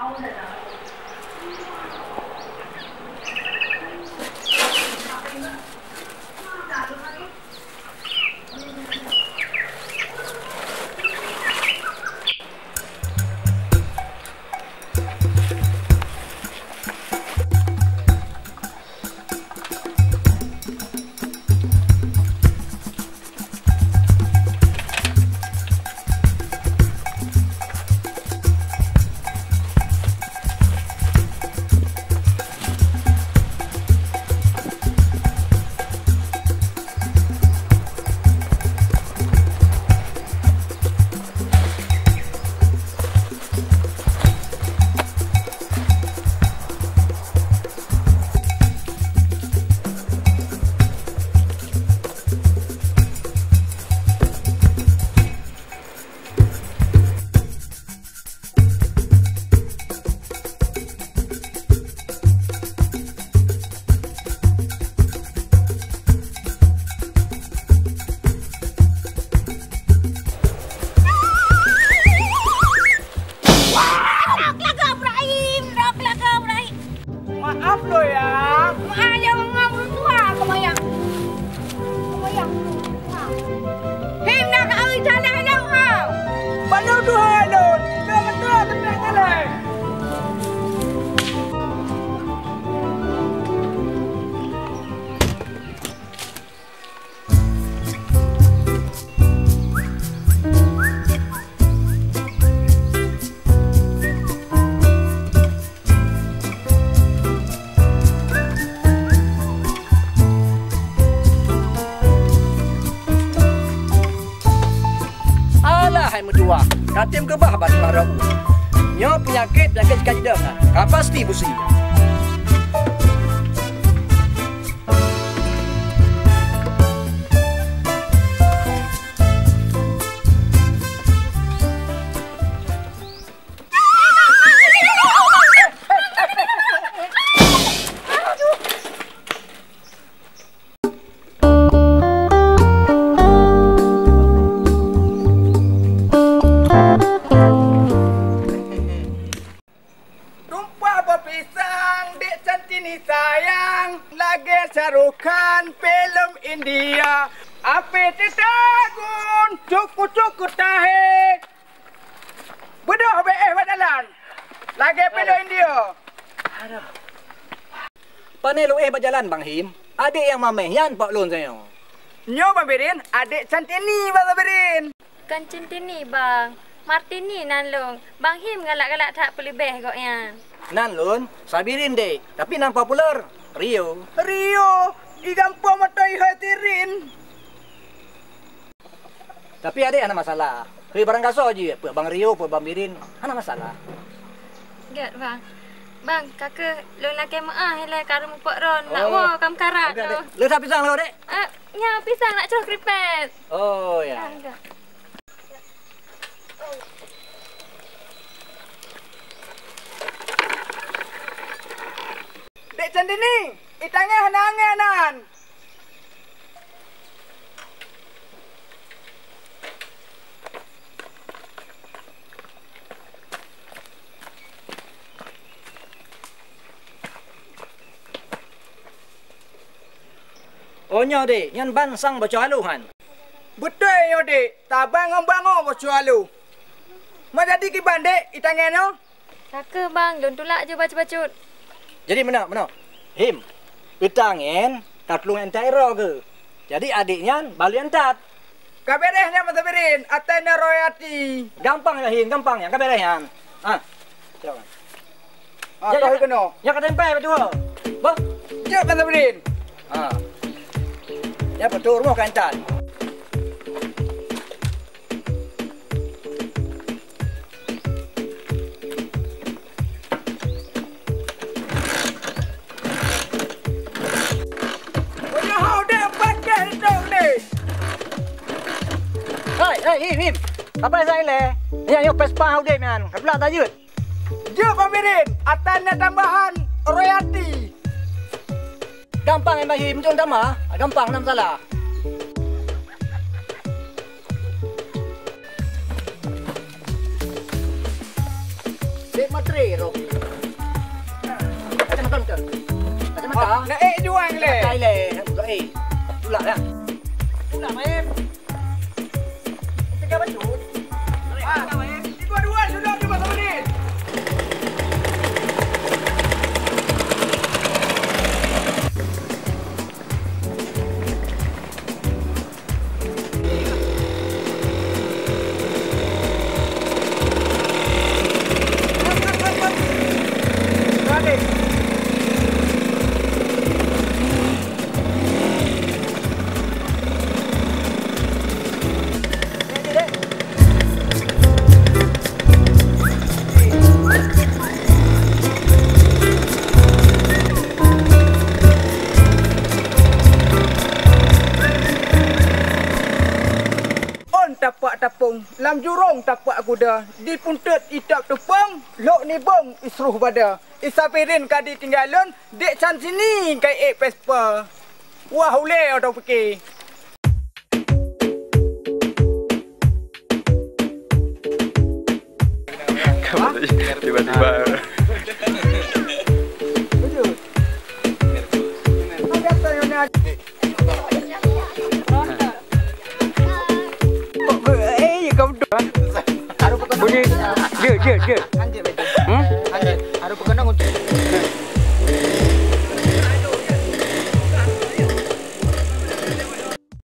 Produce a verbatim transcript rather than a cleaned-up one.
Wah, rok laga Ibrahim, rok laga Ibrahim. Maaf lo ya. Maaf ya, ngam tuha kebayang. Kebayang tuha. Him nak kawin salah dong ha. Betul tuha lo. Betul betul betul. Alah, hai meutuwah, ka tem keubah bak tuha rot. Nyoe peunyakét, peunyakét jika jidong, ka pasti busi. Tumpah boh pisang, Dek Centini sayang, lagèe Shah Rukh Khan filem India. Api teutegun, cuku-cuku tahe. Beudôh beuéh bak jalan, lagèe filem India. Aduh. Pane lôn éh bak jalan, Bang Him? Adék nyang mamèh nyan bak lôn tanyoe. Nyoe Bang Birin, adék Centini, Bang Birin. Kon Centini, Bang. Martini nan lôn. Bang Him galak-galak that peuleubèh gobnyan. Nan lôn, Sabirin, Dek. Tapi nan populer, Rio. Rio, di gampông mantong hai Tirin. Tapi adék hana masalah. Hei, barang gasoe jeuet, peue Bang Rio, peue Bang Birin, hana masalah. Gèt, Bang. Bang, ka keuh lôn lakèe meu'ah ilèe ka reumpok droen, nak woe ka meukarat. Oke, oke. Leusa pisang lôn, Dek? Eh, nyan pisang nak cok kripet. Oh, ya. Ah, enggak. Dek Candini, i tangah na angèn nan. Oh, nyoe, Dek, nyan ban sang boco aloh nyan. Beutôi nyoe, Dek, tabang ngon bango boco aloh. Ma jadi kiban, Dek, i tangèn nyoe? Ka keuh, Bang, lôn tulak ju bacut-bacut. Jadi meunoe, meunoe. Him, i tangèn ka tulông intat droe keuh. Jadi adék nyan ban lôn intat. Ka bèrèh nyan, Bang Sabirin, atra nyan Royati. Gampang nyan, Him, gampang nyan, ka bèrèh nyan. Ah, siap, Bang. Ah, ya, ka ya, keunoe. Ya, ka tempèe beutôi. Bah. Jeuet, Bang Sabirin. Ah. Ya, beutôi, rumoh ka intat. Hai, hai, Him, Him. Apa saya le? Ya, yuk, Vespa udép nyan. Kebelah tajut. Jeuet, Bang Birin. Atra nyan tambahan royalti. Gampang, eh, Bang Him, cuma tambah. Gampang, hana masalah. Dek matre roh. Kacamata ke? Kacamata. Ah, nak eh juang le. Kacamata le. Nak buka eh. Tulak dah. Tulak main. Tiga baju. Ah, dua-dua sudah tu pasal ni. Ôn tapak tapong, lam jurông tapak kuda, di puntet itap tupông, lhok nibông isruh bada. Isabirin ka ditinggai lôn, dek san sini kai ék Vespa. Wah, ulée oto pike. Tiba-tiba. Eh, kamu tu. Bunyi, dia, dia, dia.